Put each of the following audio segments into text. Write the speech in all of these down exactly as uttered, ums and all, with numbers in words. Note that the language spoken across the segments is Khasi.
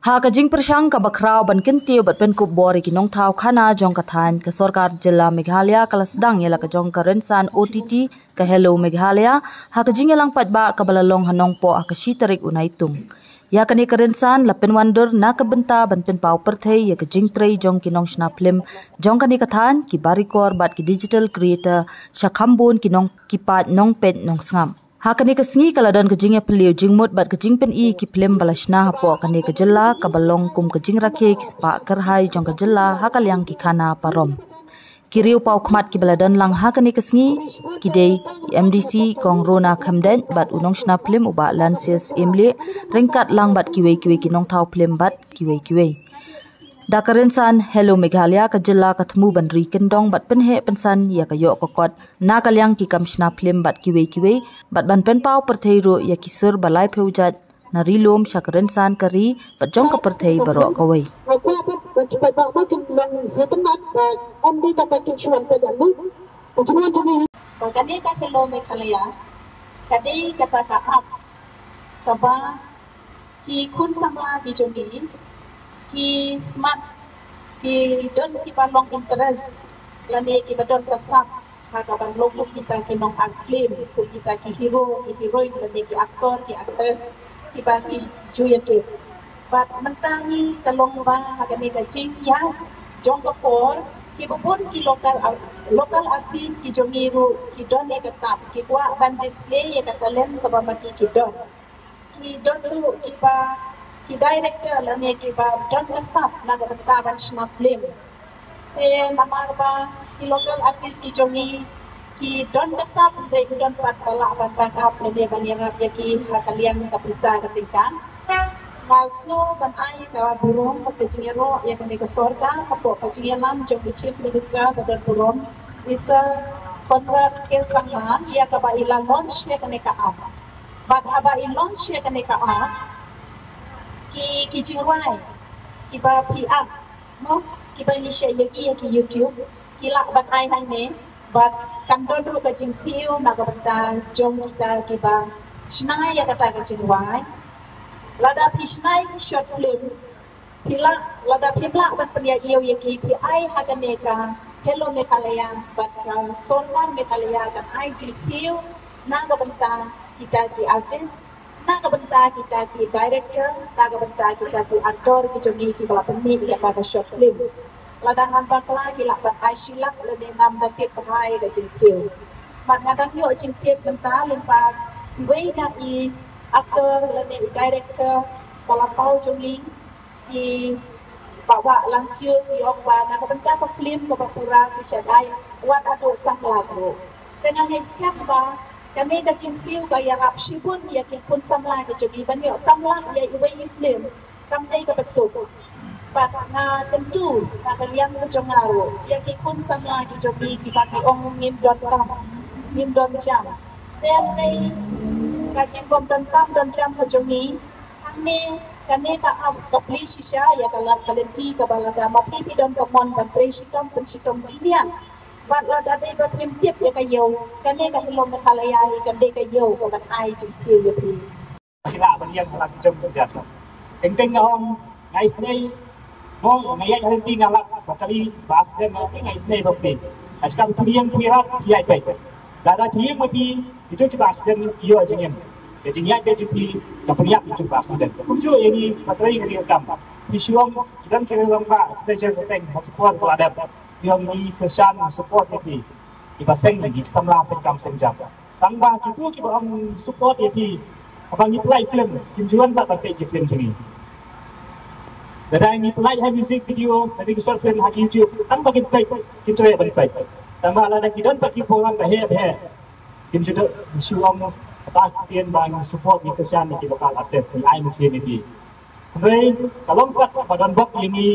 Ha ka jingpyrshang kaba khraw ban kyntiew bad pynkup bor ïa ki nongthaw khana jong ka thaiñ, ka sorkar jylla Meghalaya ka la sdang ïa la ka jong ka rynsan O T T, ka Hello Meghalaya, ha ka jingïalang paidbah kaba la long ha Nongpoh ha ka shi tarik u Naitung. Ïa kane ka rynsan la pynwandur na ka bynta ban pynpaw pyrthei ïa ka jingtrei jong ki nongshna phlim jong kane ka thaiñ, ki barikor bad ki digital creator sha kham bun ki nong, ki paid nongpeit nongsngap. Ha kane ka sngi ka la don ka jingïapylliew jingmut bad ka jingpyni ki phlim ba la shna hapoh kane ka jylla, kaba long kum ka jingrakhe ki spah kyrhai jong ka jylla ha ka liang ki khana parom. Ki riew paw khmat kiba la don lang ha kane ka sngi ki dei i M D C Kong Rona Khymdeit bad u nongshna phlim u Bah Lancius Imlieh, ryngkat lang bad kiwei kiwei ki nongthaw phlim bad kiwei kiwei. Da ka rynsan Hello Meghalaya, ka jylla ka thmu ban ri kyndong bad pynheh pynsan ïa ka ïoh ka kot na ka liang ki kam shna phlim bad kiwei kiwei, bad ban pynpaw pyrthei ruh ïa ki sur ba laiphew jait, na ri lum sha ka rynsan ka ri bad jong ka pyrthei baroh kawei. Ba kane ka Hello Meghalaya ka dei kata ka apps kaba ki khun samla ki jong ngi ki smat, ki don kiba long interest lane kiba don ka sap ha kaban long kum kita ki nongakt phlim, kum kita ki hero, ki heroine lane ki actor, ki actress kiba ngi ju ïatip. Bad mynta ngi ka long ba ha kane ka jingïaid jong ka por, kiba bun ki local art, local artist ki jong ngi ruh ki don ïa ka sap, ki kwah ban display ïa ka talent kaba ma ki ki don. Ki don ruh kiba, ki director lane kiba don ka sap na ka bynta ban shna phlim. Te namar ba ki local artist ki jong ngi ki don ka sap, hynrei ki don pat ba lah ban back up lane ban ïarap ïa ki ha ka liang ka pisa ka tyngka. Nga sngew ban ai ka burom bad ka jingïaroh ïa kane ka sorkar hapoh ka jingïalam jong u Chief Minister ba don burom, i Sir Conrad K Sangma, ïa kaba i la launch ïa kane ka app. Bad haba i launch ïa kane ka app, ki, ki jingrwai kiba phi ap, mo, kiba ngi shait ïa ki ha ki YouTube, ki lah ban ai hangne, bad kam don ruh ka jingsiew na ka bynta jong kita kiba shna ïa kata ka jingrwai. Lada phi shna ïa ki short film, phi lah, lada phim lah ban pynïaid ïa ki, phi ai ha kane ka Hello Meghalaya bad ka sorkar Meghalaya kan ai jingsiew na ka bynta kita ki artist, na ka bynta kita ki director, na ka bynta kita ki actor ki jong ngi kiba la pynmih ïa kata ka short film. Lada ngam bakla ki lah ban ai shi lak lane ngam da tip bha ïa ka jingsiew. Bad nga dang ïoh jingtip mynta lyngba iwei na i actor lane i director ba la paw jong ngi, i Bah Wah Lancius, i ong ba na ka bynta ka film kaba pura ki shait ai wat haduh san lak ruh. Te nga ngeit skhem ba kane ka jingsiew ka ïarap shibun ïa ki khun samla ki jong ngi ban ïoh san lak ïa iwei i film kam dei kaba suk. Bad nga kyntu na ka liang ka jong nga ruh ïa ki khun samla ki jong ngi kiba ki ong ngim don kam, ngim don jam. Te hynrei ka jingbym don kam don jam ka jong ngi, hangne kane ka apps ka plie shisha ïa ka lad ka lynti kaba lada ma phi phi don ka mon ban trei shitom pynshitom khyndiat. Bad lada dei ba phim tip ïa ka ïew, kane ka Hello Meghalaya hi kan dei ka ïew kaban ai jingsiew ïa phi. Ki lah ban ïeng ha la ki jong ki jat. Teng teng nga ong nga isynei. Mo nga ïaid ha lynti nga lap ba kali ba accident nga, nga isynei ba phi. Ka jaka phi ïeng phi ïarap phi ïaid beit. Lada phi ïeng ma phi, itu kiba accident ki ïoh jingim. Ka jingïaid beit jong phi ka pynïap itu ba accident. Kumjuh ïa ngi kiba trei ha ri ha kam. Phi shu ong ki don ki rangbah, ki don jingkyrpad ha ki por ba la dep. Phi ong ngi kyrshan support ïa phi. Kiba seng ngi ki samla seng kam seng jam. Tang ba kito kiba ong support ïa phi, haba ngi pynlait film, kim ju wan pat ban peit ki film jong ngi. Lada ngi pynlait ha music video, lada ki short film ha ki YouTube, tang ba kim peit, kim treh ban peit. Tang ba lada ki don pat ki program ba heh ba heh, kim ju dei shu ong kata ki ktien ba ngi support, ngi kyrshan ïa ki local artist, ngi ai mynsiem ïa ki. Hynrei ka long pat ba don bok ïa ngi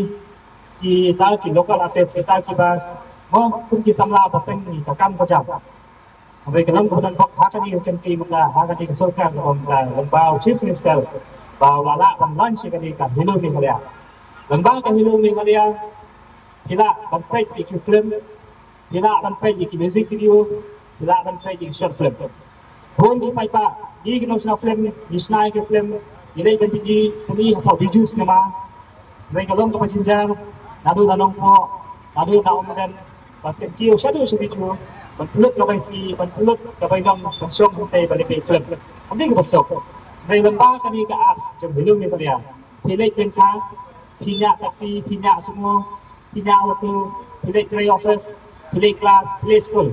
kita ki local artist, kita kiba mo kum ki samla ba seng ngi ka kam ka jam. Hynrei ka long kaba don bok ha kane ka kynti mynta, ha kane ka sorkar kaba mynta, lyngba u Chief Minister ba u la lah ban launch ïa kane ka Hello Meghalaya. Lyngba ka Hello Meghalaya phi lah ban peit ïa ki film, phi lah ban peit ïa ki music video, phi lah ban peit ïa ki short film. Bun ki paidbah, ngi ki nongshna film, ngi shna ki film, ngi leit ban pyni, pyni hapoh Bijou Cinema. Hynrei ka long kaba jynjar, naduh na Nongpoh, naduh na Umden, ban kiew shaduh sha Bijou, ban pynlut ka bai sngi, ban pynlut ka bai long, ban shong hangtei ban leit peit film. Kam dei kaba suk. Hynrei lyngba kane ka apps jong Heilung Meghalaya, phi leit lyngkha, phi ñiah taxi, phi ñiah sumo, phi ñiah auto, phi leit trei office, phi leit class, phi leit school.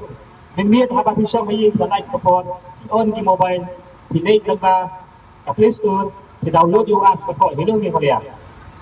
Mynmiet haba phi shong ha ïing, phi lait ka por, phi on ki mobile, phi leit lyngba ka Play Store, phi download ïa u apps ka thoh Heilung Meghalaya.